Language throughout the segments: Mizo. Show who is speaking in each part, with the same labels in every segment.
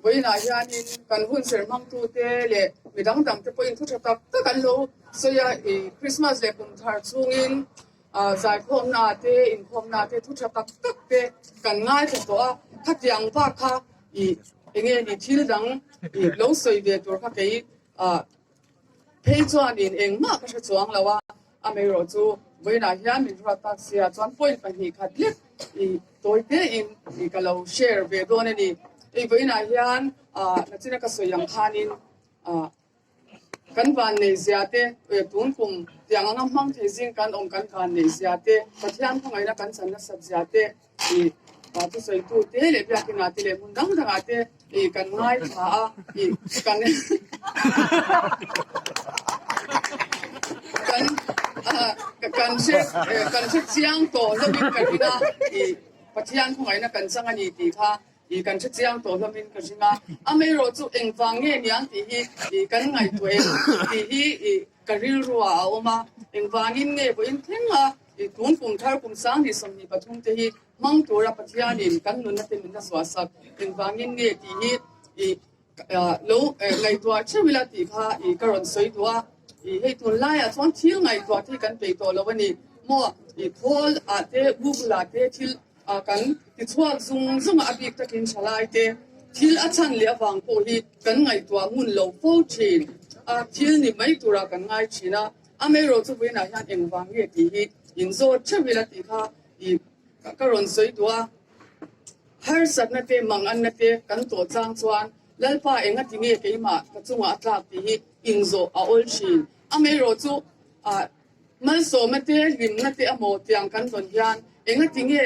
Speaker 1: Vawiinah hianin kan hunserh hmangtute leh mi dang dangte pawhin thu tha tak tak an lo sawi a, i Krismas leh kum thar chhungin zaikhawmna te, inkhawmna te thu tha tak tak te kan ngaithla tawh a, khatiang bak kha i enge ni thil dang i lo sawi ve tur kha kei Phei chuanin engmah ka hre chuang lo a, amaherawh chu vawiinah hian min ruat tak sia chuan point 2 khat lek i tawi tein i ka lo share ve dawn a ni. Hei vawiinah hian nachina ka sawi ang khanin kan van nei zia te, tun kum tiang anga hmang thei zing kan awm kan van nei zia te, Pathian khawngaihna kan chan nasat zia te, i thusawitu te leh biakina te leh hmun dang dangah te i kan ngaithla a i kan kan kan hre kan hre chiang tawh hlawmin ka ring a i Pathian khawngaihna kan chang a ni tih kha i kan hre chiang tawh hlawmin ka ring a amaherawh chu engvang nge niang tih hi i kan ngaihtuah em tih hi i ka rilru ah a awm a engvangin nge vawiin thleng a I tun kum thar kum 2023 te hi hmang tura Pathianin kan nunna te min la zuahsak engvangin nge tih hi i lo ngaihtuah theuh ila tih kha i ka rawn sawi duh a. I hei tunlaiah chuan thil ngaihtuah te hi kan peih tawh lo a ni maw? I khawl ah te Google ah te thil kan tichhuak zung zung a, a bik takin thalai te thil a chhan leh avang pawh hi kan ngaihtuah ngun lo fo thin a, thil ni mai turah kan ngai thin a. Amaherawh chu vawiinah hian engvang nge tih hi inzawt theuh ila tih kha i ka rawn sawi duh a. Harsatna te, manganna te kan tawh chang chuan Lalpa enga ti nge keimah ka chungah a tlak tih hi inzawh a awl thin. Amaherawh chu malsawmna te, hlimna te amaw tiang kan dawn hian enga ti nge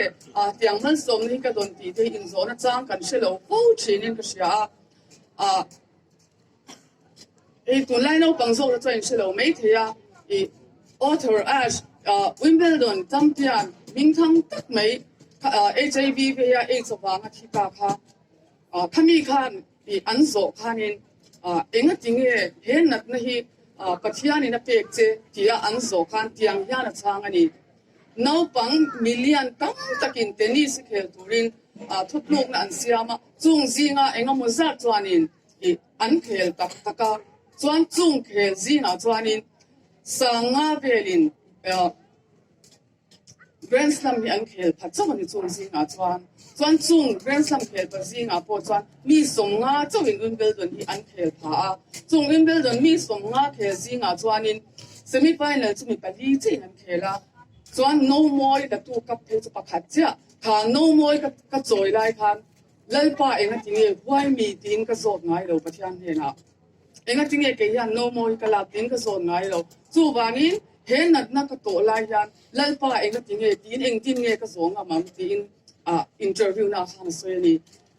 Speaker 1: tiang malsawmna hi ka dawn tih te hi inzawhna chang kan hre lo fo thinin ka hria a. Hei tunlai naupang zawk te chuan in hre lo mai thei a, i Arthur Ashe Wimbledon champion hmingthang tak mai HIV veia AIDS avanga thi ta kha khami khan i an zawh khanin engati nge he natna hi Pathianin a pek che tia an zawh khan tiang hian a chhang a ni. Naupang million tam takin tennis khel turin thutlukna an siam a, chung zinga engemaw zat chuanin I an khel tak tak a, chuan chung khel zingah chuanin sanga velin Grand Slam hi an khel pha chauh a ni chung zingah chuan. Chuan chung Grand Slam khel pha zingah pawh chuan mi 50 chauhin Wimbledon hi an khel pha a, chung Wimbledon mi 50 khel zingah chuanin semi final chu mi pali chiahin an khel a, chuan no mawi latu cup phei chu pakhat chiah kha no mawi ka chawi lai khan Lalpa engati nge huai mi tiin ka zawt ngai lo Pathian hnenah. Engati nge kei hian no mawi ka lak tiin ka zawt ngai lo. Chuvangin he natna ka tawh lai hian Lalpa engati nge tiin engtin nge ka zawh ngam ang tiin interview na khan a sawi a ni.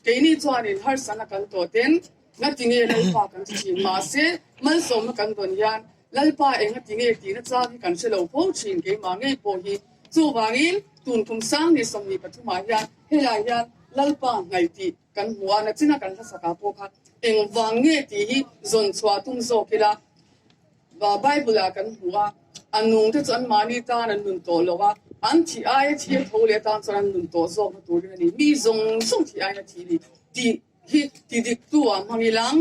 Speaker 1: Keini chuanin harsatna kan tawh ten ngati nge Lalpa kan ti thin. Mahse malsawmna kan dawn hian Lalpa engati nge tihna chang hi kan hre lo fo thin keimah ngei pawh hi. Chuvangin tun kum 2023 ah hian Helai hian Lalpa hnaih tih kan hmu a, nachina kan hlasakah pawh kha engvang nge tih hi zawn chhuah tum zawk ila. Bible-ah kan hmu a, a nungte chu anmahni tan an nun tawh lo a, an thih aia thi a tho leh atan chuan an nun tawh zawkna turin a ni. Mi zawng zawng thih aiin a thi ni tih hi ti diktu ah hmang ilang.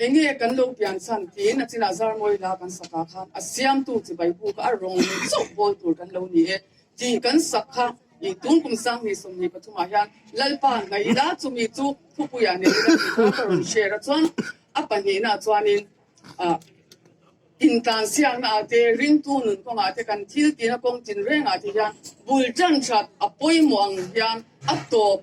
Speaker 1: Enge kan lo pian chhan tiin nachinah Zarmawi la kan sakah khan a siamtu chibai buk a rawng chauh bawl tur kan lo ni e tih kan sak kha i tun kum 2023 ah hian Lalpa hnaih ila chumi chu thupuiah nei ila tih kha ka rawn share a chuan a pahnihna chuanin intlansiakna ah te ringtu nun kawngah te kan thil tina kawng tin rengah te hian bul tan that a pawimawh ang hian a tawp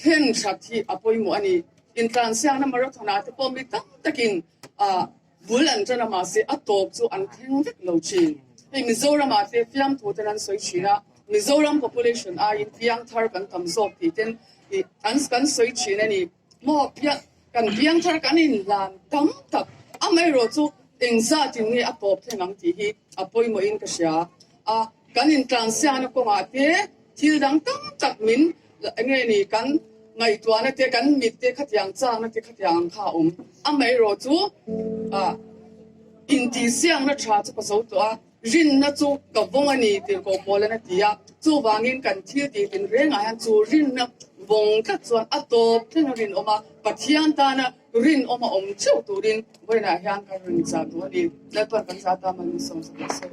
Speaker 1: Thlen that hi a pawimawh a ni. Intlansiakna marathon ah te pawh mi tam takin bul an tan a mahse a tawp chu an thleng vek lo thin. Hei Mizoram ah te fiamthu ten an sawi thin a, Mizoram population aiin piangthar kan tam zawk tih ten an kan sawi thin a ni. Maw kan piangthar kan inhlan tam tak amaherawh chu engzatin nge a tawp thleng ang tih hi a pawimawhin ka hria a. Kan intlansiakna kawngah te thil dang tam tak min enge ni kan ngaihtuahna te kan mit te khatiang chakna te khatiang ang kha a awm. Amaherawh chu intihsiakna tha chu ka zo tawh a, rinna chu ka vawng a ni tirhkoh Paula'n a ti a. Chuvangin kan thil tih tin rengah hian chu rinna vawng tlat chuan a tawp thleng a rinawm a, Pathian tana rinawm a awm theuh turin vawiinah hian kan rawn chah duh a ni. Lalpan kan zah ta mal min sawm sak rawh se.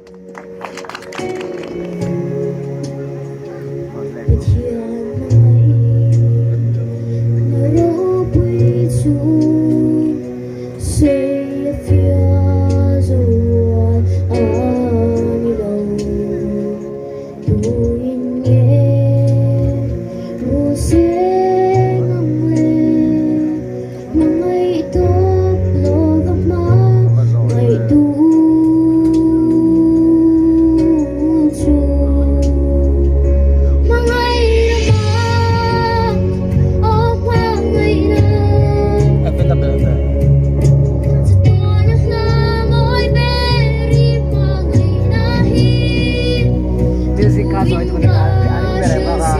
Speaker 2: Music kha sawi thun a ring ber em bawk a.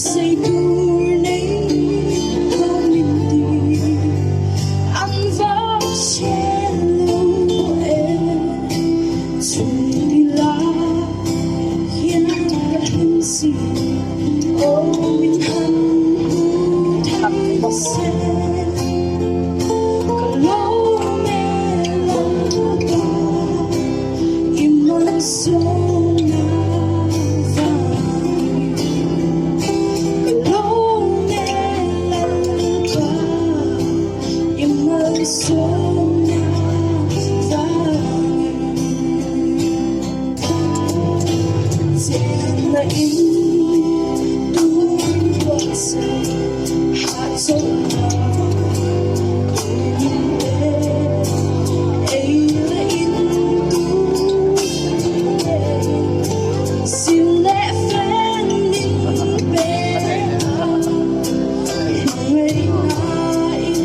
Speaker 3: Beisei tur nei lo min ti an va hre lo e. Chhung ila hian ka hlim si aw min han hmu thei se. Ka lawm e Lalpa i malsawmna vangin. Ka lawm e Lalpa i malsawmna vangin. Chenna in tun buatsaih hahchawlhna thu min pe. Ei leh in tun ngeiin sil leh fen min pe a. Hmangaihnain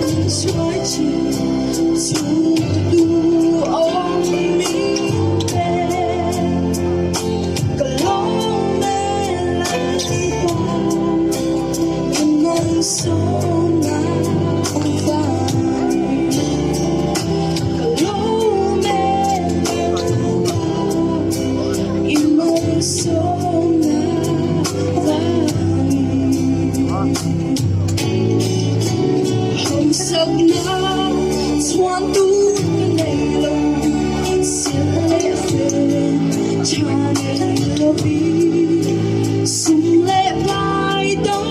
Speaker 3: min hruai thin chhungte duhawm min pe. Ka lawm e Lalpa i malsawmna vangin. Ka lawm e Lalpa i malsawmna vangin. Hausakna chhuan tur ka nei lo, silh leh fel tha nei lovin, sum leh pai dam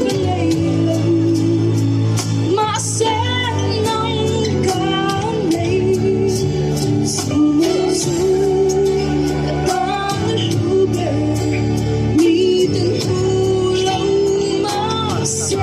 Speaker 3: ka nei lo, mahse nang ka nei. Chu maw chu ka tan a hlu ber, miten hmu lo mahse.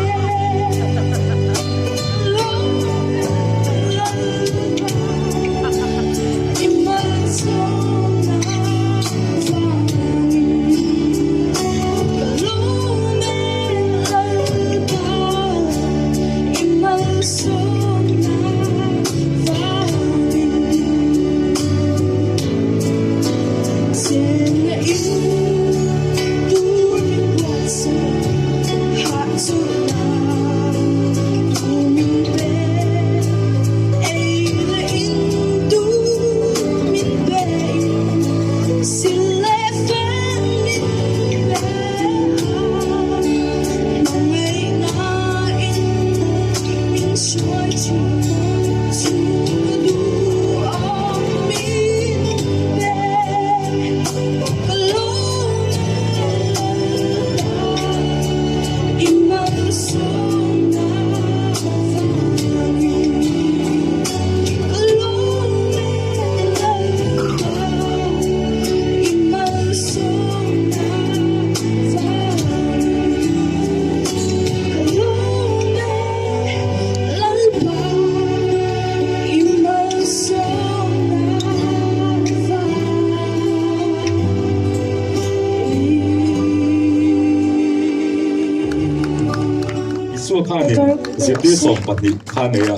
Speaker 4: Isua khanin zirtir 12 kha nei a,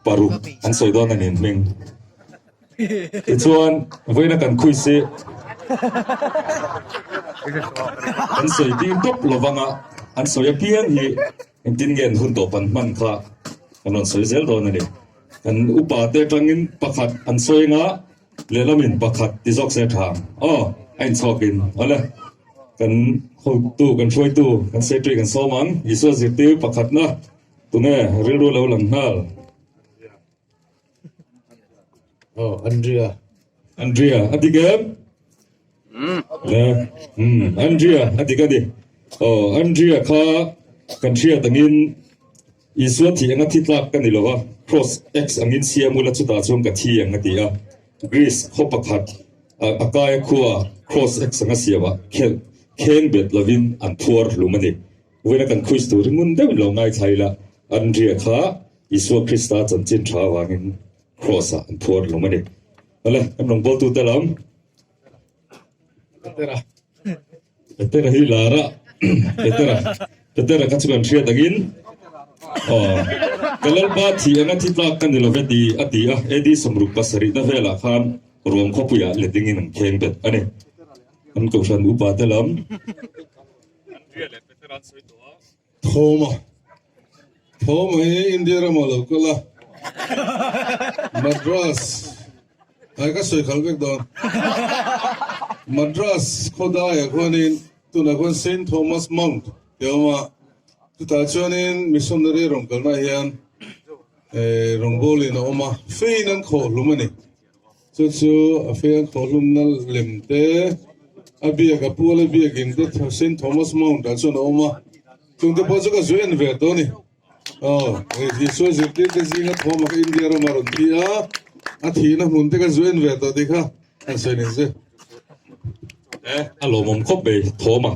Speaker 4: paruk an sawi dawn a ni an hming. Tichuan vawiina kan khui si an sawi tir tawp lovanga an sawi apiang hi Engtin nge an hun tawp an hman kha kan rawn sawi zel dawn a ni. Kan upa te atangin pakhat an sawi anga lehlamin pakhat ti zawk se tha ang. Aw, a inchhawkin awle kan hotu, kan hruaitu, kan secretary kan sawm ang. Isua zirtir pakhatna tunge rilru lo lang nghal.
Speaker 5: Aw, Andrea.
Speaker 4: Andrea, a dik em? Le, um, Andrea, a dik a ni. Aw, Andrea kha kan hriat angin Isua thih anga thi tlak ka ni lo va, cross X angin siam ula chutah chuan ka thi ang a ti a. Greece khaw pakhat a kaia khua cross X anga siamah khelh kheng bet lovin an phuar hlum a ni. Vawiina kan quiz tur hi ngun deuhin lo ngaithla ila, Andrea kha Isua Krista chanchin tha avangin Kraws-ah an phuar hlawm a ni. Awle, kan rawngbawltute lam. Petera. Petera hi lar a. Petera. Petera kha chu kan hriat angin aw ka Lalpa thi anga thi tlak ka ni love ti a ti a. AD 67 na velah khan Rom khawpuiah letting in an kheng bet a ni. Kan kohhran upa te lam.
Speaker 6: Thawma Thawma hi India ramah lo kal a, Madras ai ka sawi khalh vek dawn. Madras khawdaiah khuanin tunah khuan Saint Thomas Mount tih a awm a, chutah chuanin missionary rawn kalna hian rawngbawlin a awm a, fein an khawh hlum a ni. Chu chu a fiang khawhlumna lem te, a biak a pual a biakin te Saint Thomas Mount ah chuan a awm a, chung te pawh chu ka zu en ve tawh a ni. Aw, Isua zirtir te zinga thawm a kha India rama rawn thi a, a thihna hmun te ka zu en ve tawh tih kha an sawi ning che.
Speaker 4: A lawmawm khawp mai thawm a.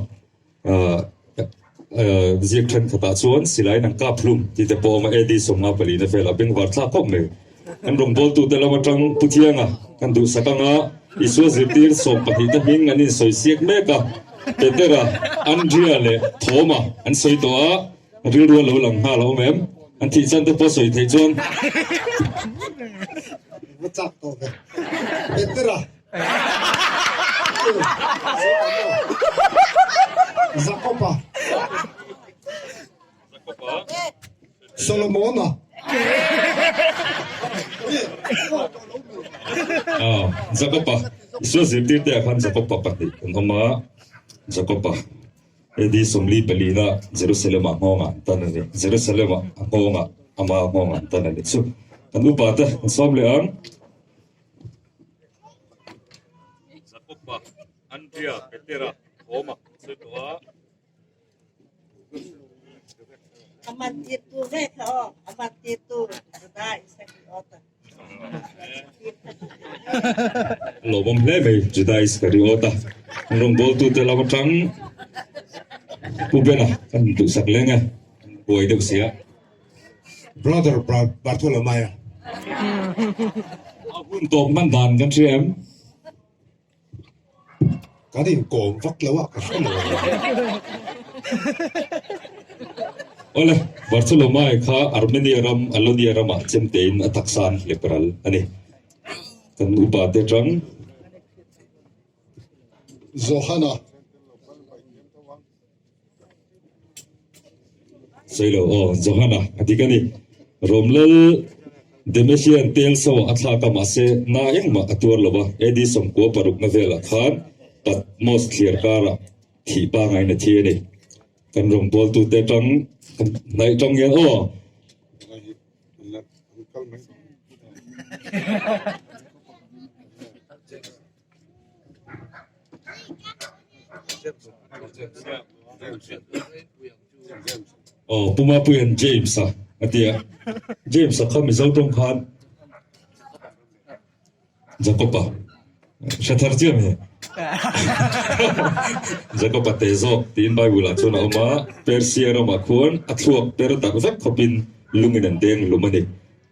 Speaker 4: Ziak thenkhatah chuan silai nang kap hlum tih te pawh a awm a, AD 54 na velah bengvar thlak khawp mai. Kan rawngbawltute lam atang Pu Thianga kan duhsak anga Isua zirtir 12 te hming an insawi siak mek a, Petera, Andria leh Thoma an sawi tawh a, rilru a lo lang nghal a awm em? An thih chan te pawh sawi theih chuan.
Speaker 7: Va chak tawh ve. Petera. Jakoba, Solomona.
Speaker 4: Jakoba, Isua zirtirte ah khan Jakoba pahnih an awm a, Jakoba AD 44 na Jerusalem ah nghawng ah an tan a ni, Jerusalem ah a nghawng ah ama nghawng ah an tan a ni chu kan upa te an sawm leh ang. Jakoba, Andria, Petera, Thoma an sawi tawh a.
Speaker 8: A man tirtu ve kha aw, a man tirtu Juda Iskariota.
Speaker 4: Lawmawm hle mai Juda Iskariota. An rawngbawltute lam atang Pu Bena kan duhsak leng e, buai deuh sia.
Speaker 7: Brother Bartholomaia.
Speaker 4: A hun tawp hman dan kan hria em?
Speaker 7: Kan inkawm vak lo a, ka hre lo a.
Speaker 4: Awle, Bartholomaia kha Armenia ram Alonia ramah chemtein a taksa an hlep ral a ni. Kan upa te atang.
Speaker 7: Johana.
Speaker 4: Sawi lo aw, Johana a dik a ni. Romlal Demesian tel so a thlak a mahse na engmah a tuar lo va, AD 96 na velah khan Patmos thliar karah thih pangaiin a thi a ni. Kan rawngbawltute atang kan hnaih tang hian aw. Aw Pu Mapuia'n James a a ti a, James a kha Mizo tawng khan Jacob a hre thar chiah mai Jacob a te zawk tiin Bible ah chuan a awm a, Persia ramah khuan a thluak per darh vek khawpin lungin an deng hlum a ni.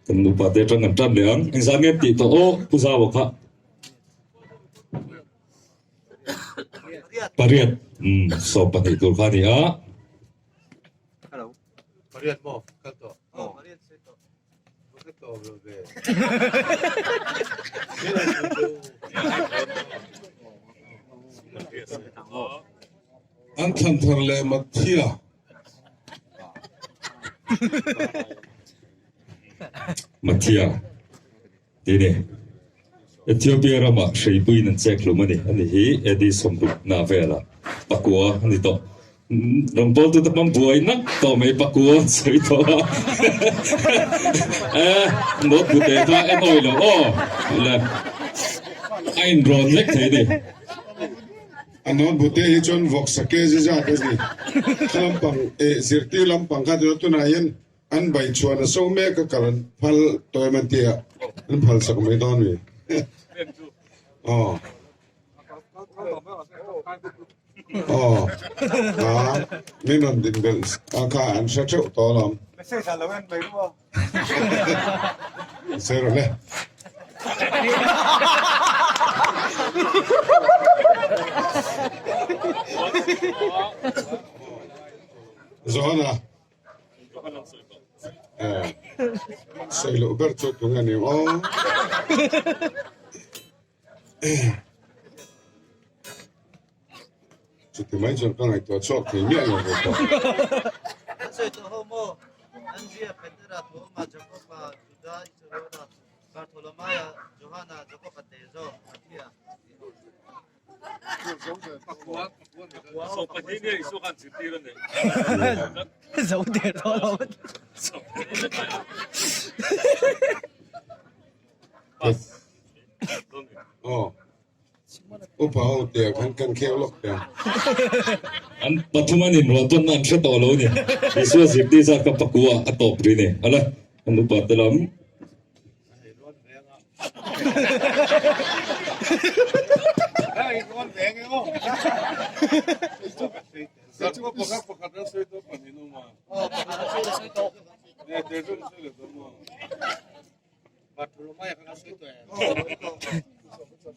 Speaker 4: Kan nupa te atang kan tan leh ang, engzah nge tih tawh aw Pu Zau a kha. Pariat 12 tur kha a ni a.
Speaker 5: Pariat maw kal tawh. Ka tawp lo ve.
Speaker 6: An thlan thar leh Matthia.
Speaker 4: Matthia. Ti ni. Ethiopia ramah hreipuiin an chek hlum a ni. Ani hi AD 60 na vela pakua a ni tawh. Rawngbawltute hmang buai nak tawh mai pakua an sawi tawh a. Eh, note bu te kha en awi lo aw. Le, a inrawn lek thei ni.
Speaker 6: A note bu te hi chuan vawksa kg zat a ni. Kha lampang, eh, zirtir lampang kha tunah hian An bai chuan a so mek a kal an phal tawh em an ti a, an phal sak mai dawn mi. Aw. Aw. A min rawn din belh a kha an hre theuh tawh alawm. Sawi rawh le. Johana. Sawi loh ber chu tunge ni aw. Chuti mai chuan ka ngaihtuah chhuak thei miah lo ve tawh.
Speaker 5: An sawi tawh ho maw? Andria, Petera, Thoma, Jakoba, Juda, Isariola, Bartholomaia, Johana, Jakoba te zawk, Matthia tih ho chu.
Speaker 6: Aw. Upa ho te khan kan kheng lawk te.
Speaker 4: An pathum an inruah tawnna an hre tawh lo ni. Isua zirtir zat kha pakua a tawp ri ni. Ala, an upa te lam.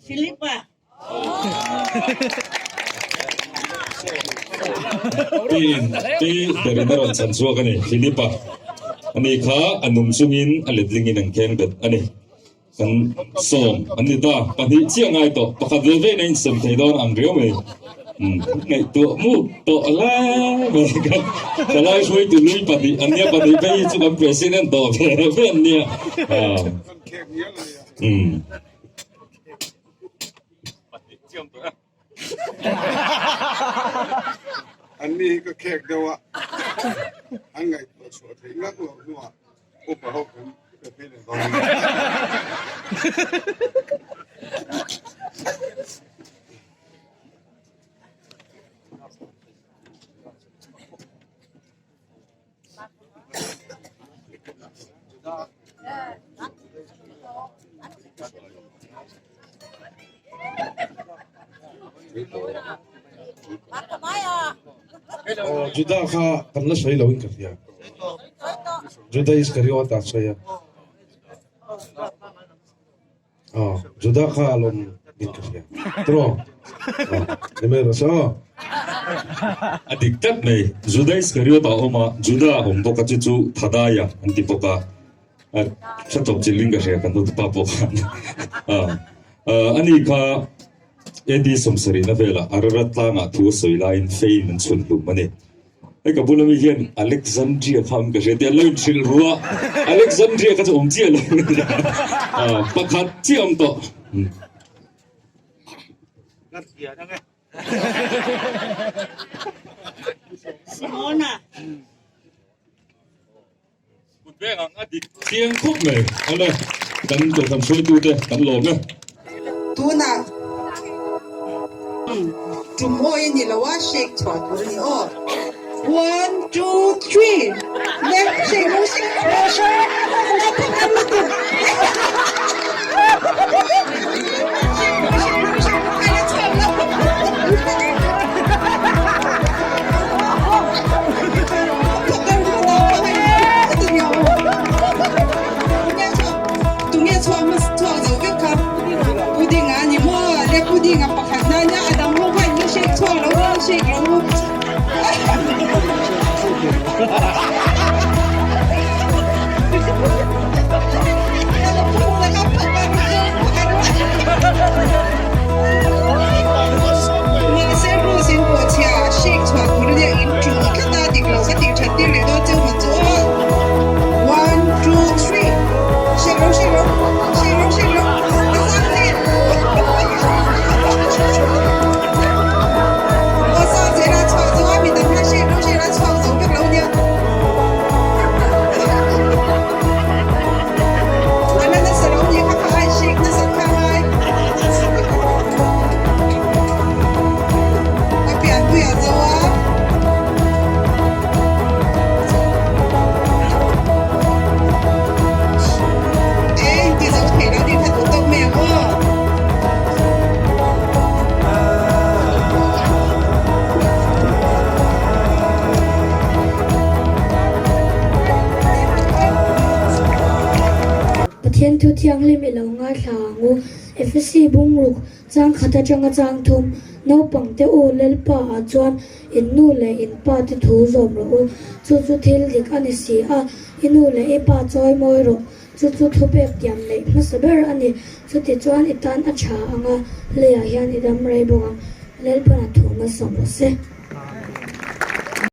Speaker 8: Philipa.
Speaker 4: Tiin pi berin a rawn chhan chhuak a ni. Philipa ani kha a nung chungin a letlingin an kheng bet a ni. Kan sawm an ni ta, pahnih chiah ngai tawh, pakhat ve vein a insem thei dawn ang riau mai. Ngaihtuah muk tawh hle mai kan thalai hruaitu lui pahnih an nia, pahnih phei hi chu kan president tawh ve ve an nia. Pahnih chiam tawh e.
Speaker 6: An ni hi ka khek deuh a, an ngaihtuah chhuah theih ngak loh hnuah upa ho kan pe phei leh dawn a ni.
Speaker 7: Aw Juda kha kan la sawi lo in ka hria. Juda Iskariot a sawi a. Aw Juda kha a lawm in ka hria. Tiraw? Aw ni mai rawh se aw.
Speaker 4: A dik tlat mai. Juda Iskariot a awm a, Juda a awm bawk a chu chu Thadaia an ti bawk a. A hre tawp chin ling ka hria kan hotupa pawh khan. Ani kha AD 70 velah Ararat tlangah thu a sawi laiin fein an chhun hlum a ni. Hei ka bula mi hian Alexandria kha awm ka hria tih an lo inhrilh ru a, Alexandria kha chu awm chiah lo pakhat chiah awm tawh.
Speaker 8: Simona.
Speaker 4: Kut veng ang a dik chiang khawp mai. Awle, kan kohhran hruaitute kan lawm e.
Speaker 9: Tunah tum awi ni lo a shake chhuah tur a ni aw. One, two, three, left shake lo shake lo shake Tunge chhuak hmasa chhuak zo vek kha pudding a ni maw le pudding a pakhat na nia a dang ho kha in la shake chhuak lo la shake lo Mahse rules in pawh chhia shake chhuah tur ania in ṭul tlat a dik lo ka tih ṭhat tir leh dawn cheu man chu aw One two three shake ro shake ro shake ro shake ro a sang hle Aw sang zel a chhuah zo a midang hian shake ro shake ro a chhuak zo vek lo nia A la nasa lo nih kha kha ai shake nasa kha ngai A pianpui a zo a. Eng ti zo thei lo nih kha duh tawk mai ang aw.
Speaker 10: Pathian thu thianghlim i lo ngaithla ang u. Efesi bungruk chang khat atanga chang thum, naupang te u Lalpa ah chuan in nu leh in pa te thu zawm rawh u. Chu chu thil dik a ni si a, i nu leh i pa chawi mawi rawh. Chu chu thupek tiam neih hmasa ber a ni. Chutichuan i tan a tha ang a, leiah hian i dam rei bawk ang. Lalpan a thu malsawm rawh se.